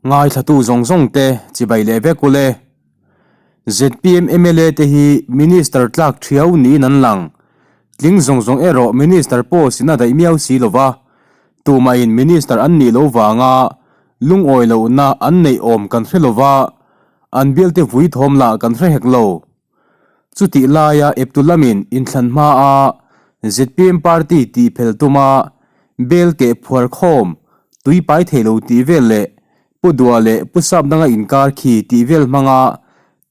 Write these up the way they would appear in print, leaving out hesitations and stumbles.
Ngaithlatu zawng zawng te chibai leh vek ule. Zpm mla te hi Minister tlak thiau niin an lang. Tling zawng zawng erawh Minister post in a daih miau si lova, tumahin Minister an nih lo vanga lungawi lohna an neih awm kan hre lova, an bialte vui thawm lah kan hre hek lo. Chutih laia eptu lamin inthlan hmaa zpm party tih phel tuma bel keh phuar khawm tui pai thei lo tih vel leh Pu Dua leh Pu Sap danga inkar khi tih vel hmanga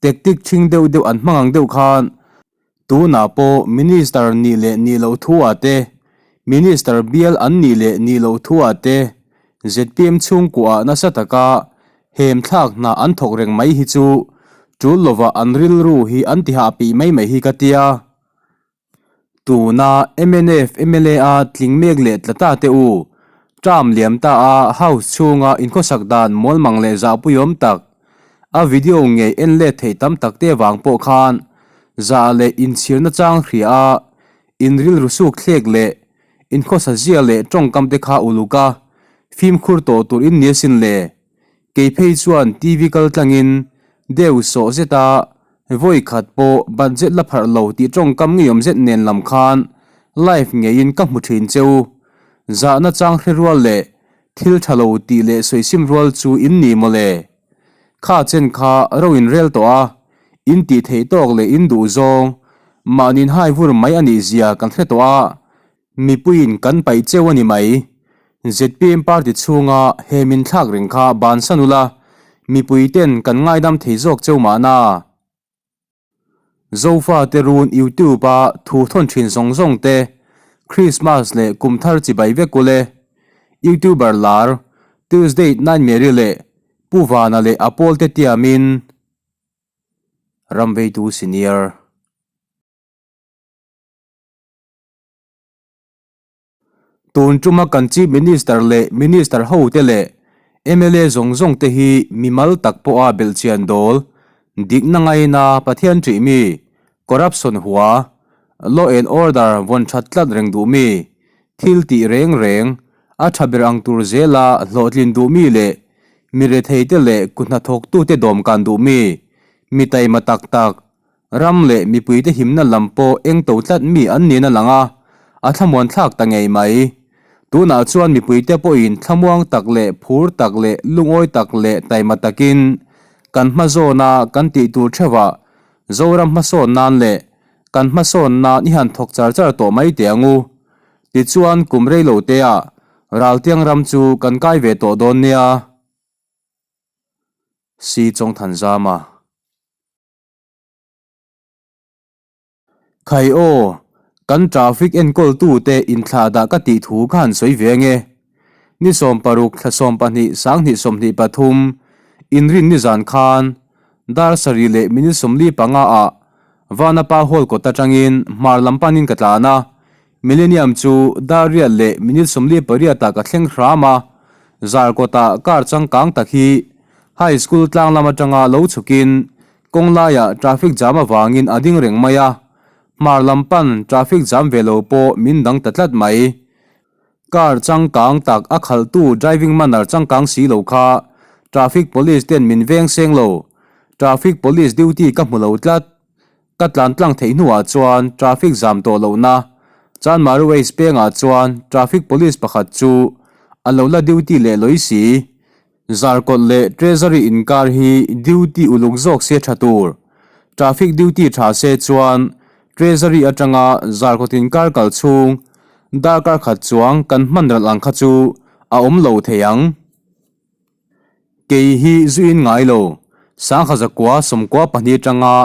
tactic ṭhing deuh deuh an hmang ang deuh khan tunah pawh Minister nih leh nih loh thu-ah te, Minister bial an nih leh nih loh thu-ah te zpm chhungkuah nasa taka Hem thlak hna an thawk reng mai hi chu tul lovah an rilru hi an ti hah pih mai mai hi ka tia. Tuna mnf mla a tling mek leh tla ta te u, term liam ta a house chhunga inkhawsak dan mawlmang leh zahpuiawm tak, a video ngei en let theih tam tak te vang pawh khan zah leh inchhirna chang hria a in rilru suk thlek leh inkhawsa zia leh tawngkam te kha uluk a fimkhur tawh tur in ni asin le. Kei phei chuan TV kal tlangin deuh sawh zet a, vawi khat pawh budget la pharh lo tih tawngkam ngeiawm zet nen lam khan live ngeiin ka hmu thin che u. Zahna chang hre rual leh thil tha lo tih leh sawisim rual chu in ni mawle. Kha chen kha ro in rel tawh a, in tih theih tawk leh in duh zawng mahni'n hai vur mai a nih zia kan hre tawh a, Mipuiin kan paih cheu a ni mai. Zpm party chhunga he min thlak reng kha bansan ula, mipuiten kan ngaidam thei zawk cheu mahna. Zofa te run YouTube a thu thawn thin zawng zawng te Christmas leh kum thar chibai vek ule. YouTuber lar Tuesday Nightmare leh Pu Vana leh a pawl te tiamin Ramveitu Senior. Tun tuma kan Chief Minister leh Minister hote leh mla zawng zawng te hi mimal tak pawha belhchian dawl, dikna ngaina Pathian ṭih mi, corruption hua, law and order vawn ṭhat tlat reng duh mi, thil tih reng reng, a ṭha ber ang tur zela hlawhtlin duh mi leh mi retheite leh kuthnathawktute dawmkan duh mi, mi taima tak tak, Ram leh mipuite himna lam pawh eng to tlat mi an niin a lang a, a thlamuan thlak ta ngei mai. Tunah chuan mipuite pawhin thlamuang tak leh phur tak leh lungawi tak leh taima takin kan hmazawna kan tih tur theuhah Zoram hmasawn nan leh kan hmasawn nan i han thawk char char tawh mai teh ang u. Tichuan kum reilo teah Raltiang ram chu kan kai ve tawh dawn nia. Si Chawngthanzama. Khai aw, kan traffic enkawltute inthlah dah ka tih thu ka han sawi ve ange. Ni 60 thla 12 sanghnih 23 inrin nizan khan dar sarih leh minute 45 ah Vanapa Hall kawt atangin hmar lam panin ka tlan a, Millennium chu dar riat leh minute 48 ah ka thleng hram a, zar kawtah car changkang tak hi High School tlang lam atanga lo chhukin Kawng laiah traffic jam avangin a ding reng mai a, hmar lam pan traffic jam ve lo pawh min dang ta tlat mai. Car changkang tak a khalhtu driving manner changkang si lo kha traffic police ten min veng seng lo. Traffic police duty ka hmu lo tlat. Ka tlan tlang theih hnuah chuan traffic jam tawh lohna Chanmari Waste pengah chuan traffic police pakhat chu a lo la duty leh lawi si. Zarkawt leh Treasury inkar hi duty uluk zawk se tha tur. Traffic duty tha se chuan Treasury atanga Zarkawt inkar kal chhung darkar khat chuang kan hman ralh ang kha chu a awm lo thei ang. Kei hi zuin ngai lo, sangha zakua sawmkua pahnih atanga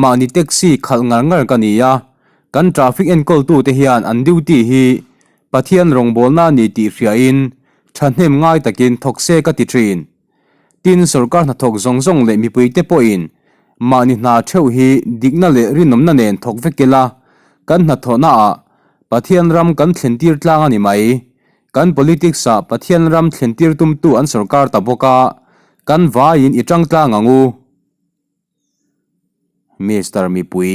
mahni taxi khalh ngar ngar ka ni a, kan traffic enkawltute hian an duty hi Pathian rawngbawlna a ni tih hriain thahnem ngai takin thawk se ka ti thin. Tin, sorkar hnathawk zawng zawng leh mipuite pawhin mahni hna theuh hi dikna leh rinawmna nen thawk vek ila, kan hnathawhnaah Pathian ram kan thlentir tlang a ni mai. Kan politics-ah Pathian ram thlentir tumtu an sorkar ta bawk a, kan vaiin i tang tlang ang u. Mister Mipui.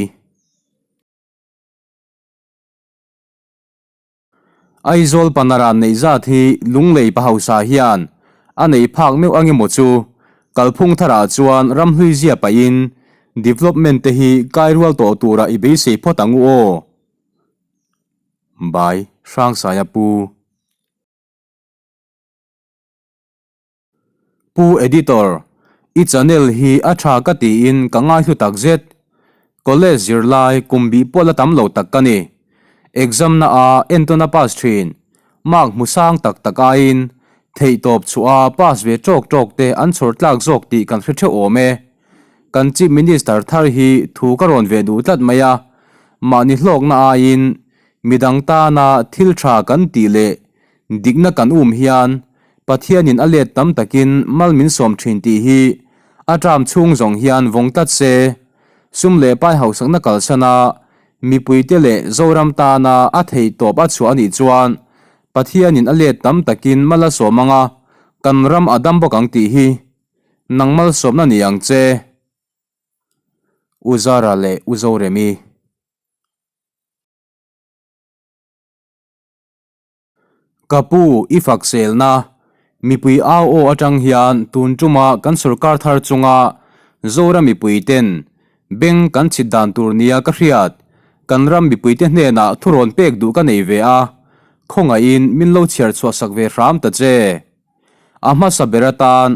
Aizawl Panaran neih zat hi Lunglei pa hausa hian A nei phak meuh ang emaw chu? Kalphung tharah chuan ramhlui zia pahin development te hi kai rual tawh tura i beisei phawt ang u aw. Bai Hrangsaia Pu. Pu Editor, i channel hi a tha ka tiin ka ngaihlu tak zet. College zirlai kum bih pawh la tam lo tak ka ni. Exam na a entawn a pass thin, mark hmu sang tak tak aiin theihtawp chhuah a pass ve tawk tawk te an chhawr tlak zawk tih kan hre theuh awm e. Kan Chief Minister thar hi thu ka rawn ve duh tlat mai a, mahni hlawkna aiin midang tana thil tha kan tih leh Dikna kan um hian Pathianin a let tam takin mal min sawm thin tih hi a term chhung zawng hian vawng tlat se. Sum leh pai hausakna kalsana mipuite leh Zoram tana a theih tawp a chhuah a nih chuan Pathianin a let tam takin mal a sawm anga kan ram a dam bawk ang tih hi nang malsawmna ni ang che. U Zara leh U Zoremi. Ka pu, i fak selna, mipui au aw atang hian tun tuma kan sorkar thar chunga Zoram mipui ten beng kan chhit dan tur nia ka hriat, kan ram mipuite hnenah thurawn pek duh ka nei ve a, khawngaihin min lo chhiar chhuah sak ve hram ta che. A hmasa ber atan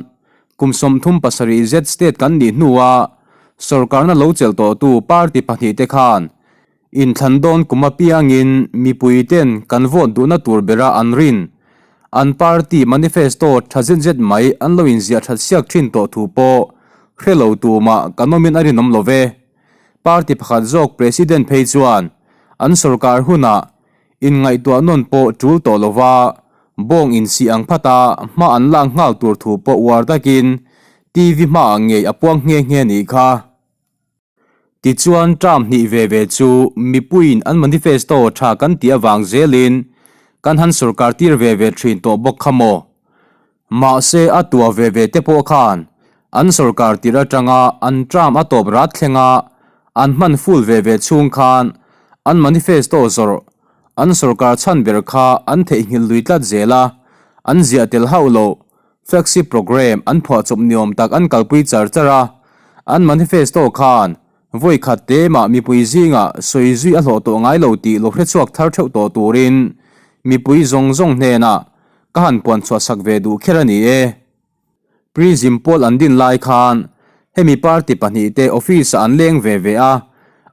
kum 37 zet state kan nih hnua sorkarna lo chelh tawhtu party pahnihte khan Inthlan dawn kum apiangin mipui ten kan vote duhna tur bera an rin. An party manifesto tha zet zet mai an lo inziah that siak thin tawh thu pawh hre lo tumah kan awmin a rinawm lo ve. Party pakhat zawk President phei chuan an sorkar hunah inngaihtuah nawn pawh tul tawh lova bawng insih ang phata hma an lak nghal tur thu pawh uar takin TV hmaah ngei a puang nghe nghe nih kha. Tichuan term hnih ve ve chu mipuiin an manifesto tha kan tih avang zelin kan han sorkar tir ve ve thin tawh bawk kha maw? Mahse a tua ve ve te pawh khan an sorkar tir atanga an term a tawp rat thlenga an hman full ve ve chhung khan an manifesto zawrh an sorkar chhan ber kha an theihnghilh lui tlat zel a, an ziah tel hauh loh Flagship programme an phuahchawp niawm tak an kalpui char char a, an manifesto khan vawi khat te mah mipui zingah sawi zui a hlawh tawh ngai lo tih lo hrechhuak thar theuh tawh turin mipui zawng zawng hnenah ka han puan chhuah sak ve duh kher a ni e. Prism pawl an din lai khan hemi party pahnihte office-ah an leng ve ve a,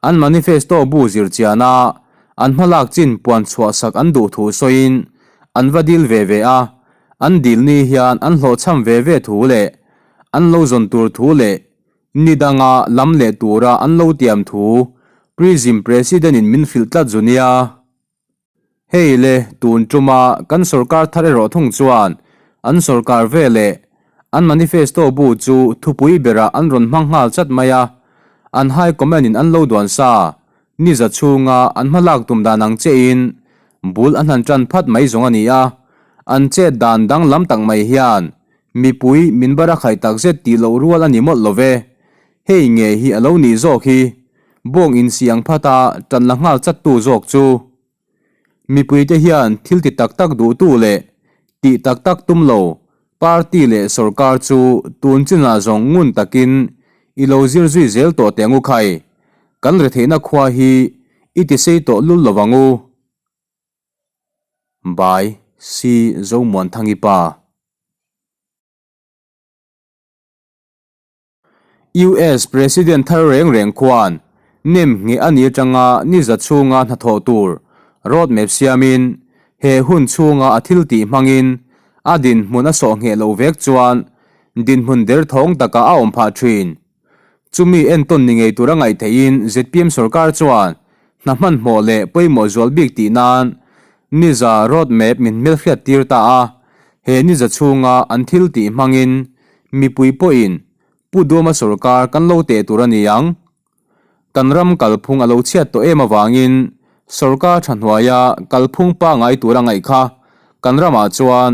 an manifesto bu zir chiana an hmalak chin puan chhuah sak an duh thu sawiin an va dil ve ve a, An dil ni hian an hlawhchham ve ve thu leh an lo zawn tur thu leh ni danga lam leh tura an lo tiam thu Prism President-in min hrilh tlat zu nia. Hei le, tun tuma kan sorkar thar erawh thung chuan an sorkar ve leh an manifesto bu chu thupui berah an rawn hmang nghal chat mai a, an High Command-in an lo duan sa Ni za chhunga an hmalak tum dan ang chiahin bul an han tan phat mai zawng a ni a, an chet dan danglam tak mai hian mipui min bar a khaih tak zet tih loh rual a ni mawlh lo ve. Hei nge hi a lo nih zawk hi bawng insiang phata tan la nghal chattu zawk chu. Mipuite hian thil ti tak tak duhtu leh tih tak tak tum lo party leh sorkar chu tun chinah zawng ngun takin i lo zir zui zel tawh teh ang u khai. Kan retheihna khua hi i ti sei tawh lul lo ang u. By C. Zomuanthangi pa. US President thar reng reng khuan nem ngheh a ni atanga ni za chhunga hnathawh tur road map siamin he hun chhunga a thil tih hmangin a dinhmun a sawh ngheh loh vek chuan dinhmun derthawng takah a awm phah thin. Chumi entawn ni ngei tura ngaih theihin zpm sorkar chuan hna hmanhmawh leh pawimawh zual bik tih nan ni za road map min hmelhriat tir ta a, he ni za chhunga an thil tih hmangin Mipui pawhin Pu Duama sorkar kan lo teh tur a ni ang. Kan ram kalphung a lo chhiat tawh em avangin sorkar tha hnuaia kalphung pangngai tura ngaih kha kan ramah chuan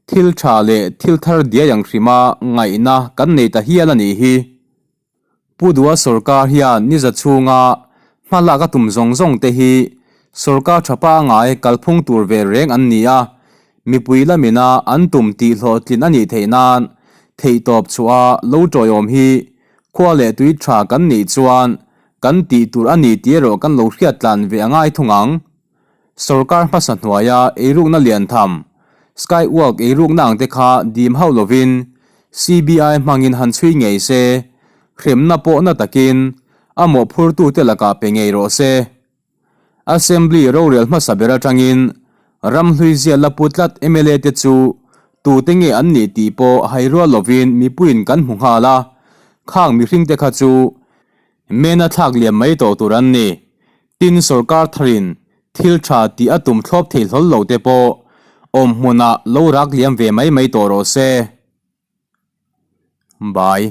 thil tha leh thil thar diai ang hrima ngaihna kan nei ta hial a nih hi. Pu Dua sorkar hian ni za chhunga hma lak a tum zawng zawng te hi sorkar tha pangngai kalphung tur ve reng an ni a. Mipui lamina an tum tih hlawhtlin a nih theih nan theihtawp chhuah a lo tawiawm hi khua leh tui tha kan nih chuan kan tih tur a ni tih erawh kan lo hriat tlan ve a ngai thung ang. Sorkar hmasa hnuaia eirukna lian tham, Skywalk eirukna ang te kha dim hauh lovin CBI hmangin han chhui ngei se, hremna pawh na takin a mawhphurtute lakah pe ngei rawh se. Assembly rorel hmasa ber atangin ramhlui zia la pu tlat mla te chu tute nge an nih tih pawh hai rual lovin mipuiin kan hmu nghal a, khang mihring te kha chu mena thlak liam mai tawh tur an ni. Tin sorkar tharin thil tha tih a tum thlawp thei hlawl lo te pawh awm hmunah lo rak liam ve mai mai tawh rawh se. Bai,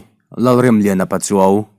Lalremliana Pachuau.